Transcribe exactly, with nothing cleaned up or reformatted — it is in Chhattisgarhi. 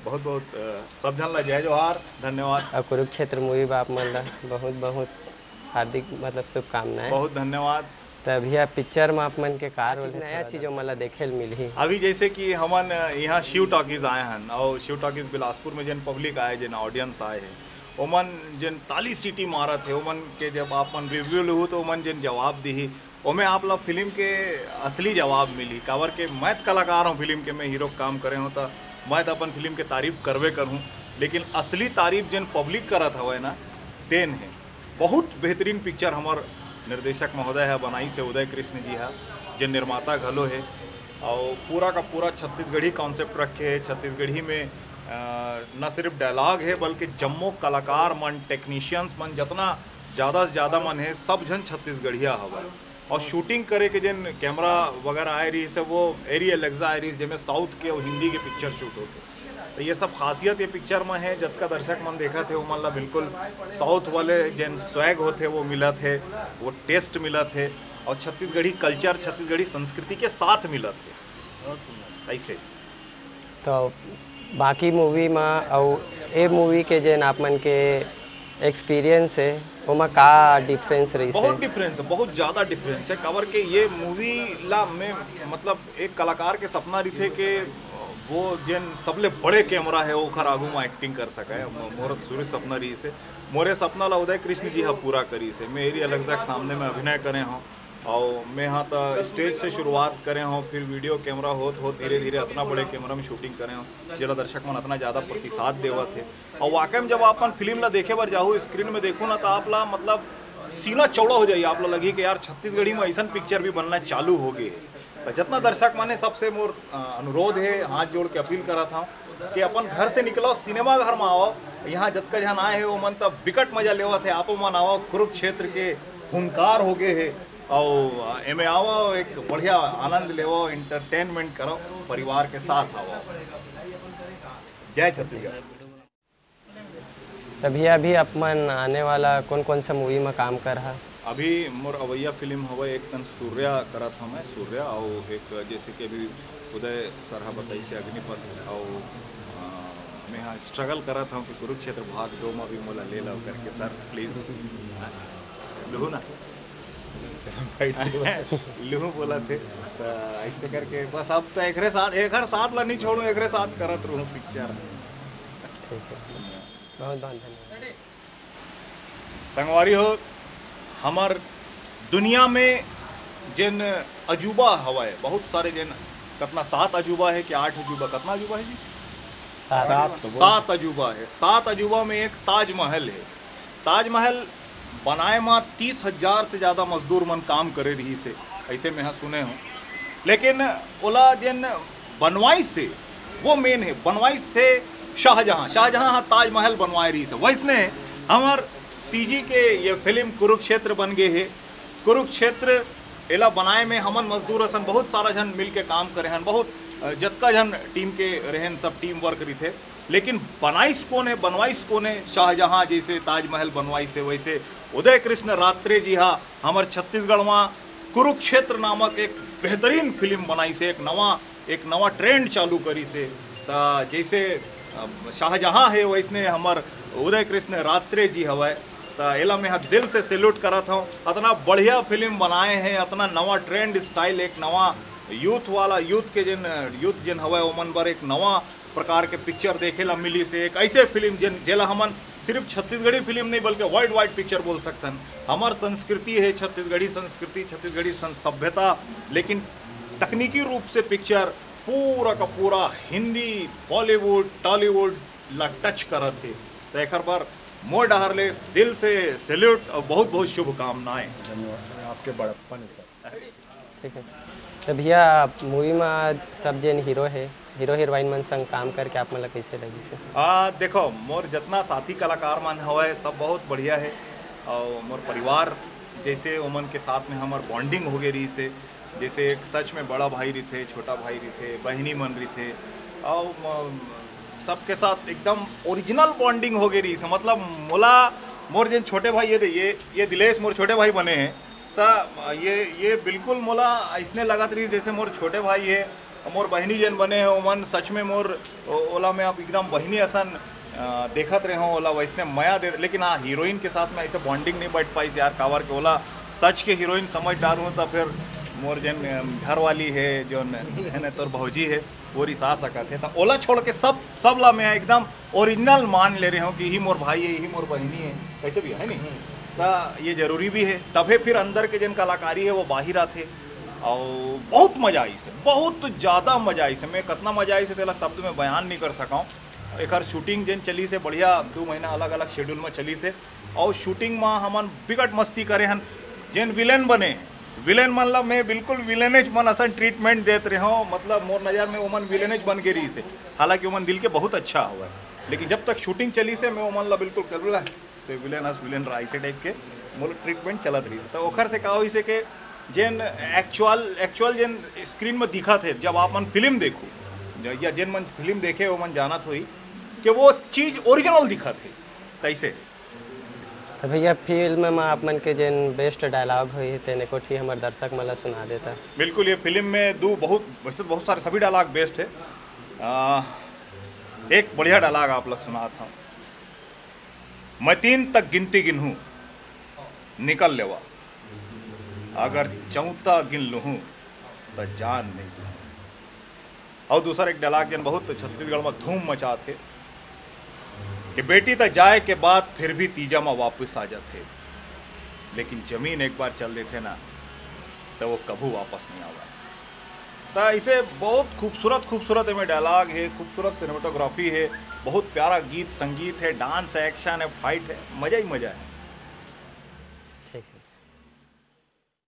बहुत बहुत, अ, सब झन ला जय जोहार, धन्यवाद। और कुरुक्षेत्र मूवी बा आप मन ला बहुत बहुत हार्दिक, मतलब, शुभकामनाएं। बहुत धन्यवाद। त भैया, पिक्चर में आप मन के का रोल है? नया चीज मन ला देखे ल मिलही। अभी जैसे कि हमन, अ, यहाँ शिव टॉकीज आए हन और शिव टॉकीज बिलासपुर में जेन पब्लिक आए, जेन ऑडियंस आए है, ओमन जेन ताली सीटी मारत है, ओमन के जब आप मन रिव्यू लेहू तो ओमन जेन जवाब दिही, ओमे आप ला फिल्म के असली जवाब मिलही। काबर के मैं त कलाकार हूँ फिल्म के, मैं हीरो के काम करे हूँ, त मैं त अपन फिल्म के तारीफ करबे करहूँ, लेकिन असली तारीफ जेन पब्लिक करत हवय ना, तेन है। बहुत बेहतरीन पिक्चर हमर निर्देशक महोदय ह बनाइस हे, उदय कृष्ण जी ह, जे निर्माता घलो हे, और पूरा का पूरा छत्तीसगढ़ी कॉन्सेप्ट रखे हे। छत्तीसगढ़ी में, अ, न सिर्फ डायलॉग हे, बल्कि जम्मो कलाकार मन, टेक्नीशियंस मन, जतना ज़्यादा से ज़्यादा मन हे, सब झन छत्तीसगढ़िया हवय। और शूटिंग करे के जेन कैमरा वगैरह आए रहिस हे, वो एरी एलेक्सा आए रहिस, जेमे साउथ के और हिंदी के पिक्चर शूट होथे। तो ये सब खासियत ये पिक्चर में है। जतका दर्शक मन देखत हे, ओमन ला बिल्कुल साउथ वाले जेन स्वैग होथे, वो मिलत हे, वो टेस्ट मिलत हे, और छत्तीसगढ़ी कल्चर, छत्तीसगढ़ी संस्कृति के साथ मिलत हे। ऐसे। तो बाकी मूवी में अउ ए मूवी के जेन आप मन के एक्सपीरियंस है, ओमा का डिफरेंस रहिस हे? बहुत डिफरेंस है, बहुत ज़्यादा डिफरेंस है। काबर के ये मूवी ला मैं, मतलब, एक कलाकार के सपना रहिथे के वो जेन सबले बड़े कैमरा है, ओखर आगू में एक्टिंग कर सके। मो-, मोर शुरू सपना रहिस हे। मोरे सपना ला उदय कृष्ण जी हा पूरा करिस हे। मैं एरी एलेक्सा के सामने में अभिनय करे हूँ, और मैं हा त स्टेज से शुरुआत करे हूँ, फिर वीडियो कैमरा होत होत धीरे धीरे अतना बड़े कैमरा में शूटिंग करे हूँ, जेला दर्शक मन अतना ज़्यादा प्रतिसाद देवत हे। और वाकई में जब आप अपन फिल्म ला देखे बर जाहू, स्क्रीन में देखू ना, तो आप ला, मतलब, सीना चौड़ा हो जाही। आप ला लगही कि यार, छत्तीसगढ़ी में ऐसन पिक्चर भी बनना चालू हो गए हे। तो जितना दर्शक मन हे, सबसे मोर, अ, अनुरोध हे, हाथ जोड़ के अपील करत हूँ कि अपन घर से निकलो, सिनेमा घर में आओ। यहाँ जतका झन आए हे, वो मन तब बिकट मजा लेवत हे। आपो मन आओ, कुरुक्षेत्र के हुंकार हो गए हे, और एमे आओ, एक बढ़िया आनंद लेवो, एंटरटेनमेंट करो, परिवार के साथ आओ। जय छत्तीसगढ़। तभी अभी आप मन आने वाला कौन कौन सा मूवी में काम कर हा? अभी मोर अवैया फिल्म हवय, एक तन सूर्या करत हवं मैं, सूर्या, और एक जैसे कि अभी उदय सर हा बताइस हे अग्निपथ, और, अ, मैं हा स्ट्रगल करत हवं कि कुरुक्षेत्र भाग दो में भी मोला ले लो करके, सर प्लीज। लूहू ना? लूहू बोला थे, तो ऐसे करके बस अब तो एकरे साथ, एकर साथ ला नहीं छोड़ू, एकरे साथ करत रहूँ पिक्चर। ठीक है, बहुत बहुत धन्यवाद। संगवारी हो, हमर दुनिया में जेन अजूबा हवय, बहुत सारे जेन, कतना, सात अजूबा है कि आठ अजूबा, कतना अजूबा है जी? सात। सात अजूबा है। सात अजूबा में एक ताजमहल है। ताजमहल बनाए म तीस हजार से ज़्यादा मजदूर मन काम करे रहिस हे, ऐसे मैं हा सुने हूँ। लेकिन ओला जेन बनवाइस हे, वो मेन है, बनवाइस हे शाहजहां। शाहजहां हा ताजमहल बनवाए रहिस हे। वैसने हमर सीजी के ये फिल्म कुरुक्षेत्र बन गए हे। कुरुक्षेत्र एला बनाए में हमन मजदूर असन बहुत सारा झन मिल के काम करे हन, बहुत, अ, जतका झन टीम के रहेन, सब टीम वर्क रहिथे। लेकिन बनाइस कोन है, बनवाइस कोन है? शाहजहां जैसे ताजमहल बनवाइस है, वैसे उदय कृष्ण रात्रे जी हा हमर छत्तीसगढ़ मा कुरुक्षेत्र नामक एक बेहतरीन फिल्म बनाइस है, एक नवा, एक नवा ट्रेंड चालू करिस है। त जैसे, अ, शाहजहां है, वैसने हमर उदय कृष्ण रात्रे जी हवय। त एला मैं ह दिल से सैल्यूट करत हूँ। अतना बढ़िया फिल्म बनाए हैं, अतना नवा ट्रेंड स्टाइल, एक नवा यूथ वाला, यूथ के जिन, यूथ जिन हवय, ओमन बर एक नवा प्रकार के पिक्चर देखे ला मिलिस हे। एक ऐसे फिल्म जिन, जेला हमन सिर्फ छत्तीसगढ़ी फिल्म नहीं, बल्कि वर्ल्ड वाइड पिक्चर बोल सकथन। हमर संस्कृति है छत्तीसगढ़ी संस्कृति, छत्तीसगढ़ी सं-, सभ्यता, लेकिन तकनीकी रूप से पिक्चर पूरा का पूरा हिंदी, बॉलीवुड, टॉलीवुड ला टच करत हे। तो एकर बर मोर डहर ले दिल से सैल्यूट और बहुत बहुत शुभकामनाएं। धन्यवाद, आपके बड़प्पन है सर। ठीक है। तो भैया, मूवी में सब जेन हीरो है, हीरो हीरोइन मन संग काम करके आप मन ला कैसे लगिस हे? आ, देखो, मोर जितना साथी कलाकार मन हवय, सब बहुत बढ़िया है। और मोर परिवार जैसे ओमन के साथ में हमर बॉन्डिंग हो गए रहिस हे, जैसे एक सच में बड़ा भाई रहिथे, छोटा भाई रहिथे, बहिनी मन रहिथे, और म-, सबके साथ एकदम ओरिजिनल बॉन्डिंग हो गए रहिस हे। मतलब, मोला, मोर जेन छोटे भाई, ये दे-, ये, ये दिलेश मोर छोटे भाई बने हैं, त ये, ये बिल्कुल मोला अइसने लगत रहिस जैसे मोर छोटे भाई हे। मोर बहिनी जेन बने हे ओमन सच में मोर ओ-, ओला मैं अब एकदम बहिनी असन अ, देखत रहे हो ओला वैसने मया दे, लेकिन हाँ, हीरोइन के साथ में ऐसे बॉन्डिंग नहीं बैठ पाइस यार, काबर के ओला सच के हीरोइन समझ डारू हूँ तो फिर मोर जेन अ, घर वाली है, जो है ना तोर भौजी है, वो रिसा सकत है। तो ओला छोड़ के सब सब ला मैं एकदम ओरिजिनल मान ले रहे हो कि यही मोर भाई है, यही मोर बहिनी है, कैसे भी है नहीं। तो ये जरूरी भी है, तभे फिर अंदर के जेन कलाकारी है वो बाहिर आथे। और बहुत मजा आइस हे, बहुत ज्यादा मजा आइस हे। मैं कितना मजा आइस हे तेला शब्द में बयान नहीं कर सका हूँ। एकर शूटिंग जेन चलिस हे बढ़िया, दू महीना अलग अलग शेड्यूल में चलिस हे। और शूटिंग में हमन बिकट मस्ती करे हन। जेन विलेन बने, विलेन मन ला मैं बिल्कुल विलेनेज मन असन ट्रीटमेंट देत रहे हूँ। मतलब मोर नज़र में ओमन विलेनेज बन के रहिस हे, हालांकि ओमन दिल के बहुत अच्छा हवय, लेकिन जब तक शूटिंग चलिस हे मैं ओमन ला बिल्कुल कर बोला तो विलेन अस विलेन रहा, ऐसे टाइप के मोर ट्रीटमेंट चलत रहिस हे। तो ओखर से का होइस हे के जेन एक्चुअल एक्चुअल जेन स्क्रीन में दिखत हे, जब आप मन फिल्म देखो ज- या जेन मन फिल्म देखे वो मन जानत होई कि वो चीज ओरिजिनल दिखत हे। तैसे तो भैया, फिल्म में आप मन के जेन बेस्ट डायलॉग होई हे, तेने कोठी हमर दर्शक मन ला सुना देता। बिल्कुल, ये फिल्म में दो बहुत, वैसे तो बहुत सारे सभी डायलॉग बेस्ट है। आ, एक बढ़िया डायलॉग आप ला सुनात हूँ। मैं तीन तक गिनती गिनहूँ, निकल लेवा, अगर चौथा गिन लूहूँ तो जान नहीं दूँ। और दूसरा एक डायलॉग जेन बहुत छत्तीसगढ़ में धूम मचात हे कि बेटी त जाए के बाद फिर भी तीजा में वापस आ जाथे, लेकिन जमीन एक बार चल देथे ना, तो वो कभू वापस नहीं आवा। तो इसे बहुत खूबसूरत खूबसूरत एमे डायलॉग है, खूबसूरत सिनेमेटोग्राफी है, बहुत प्यारा गीत संगीत है, डांस है, एक्शन है, फाइट है, मजा ही मजा है।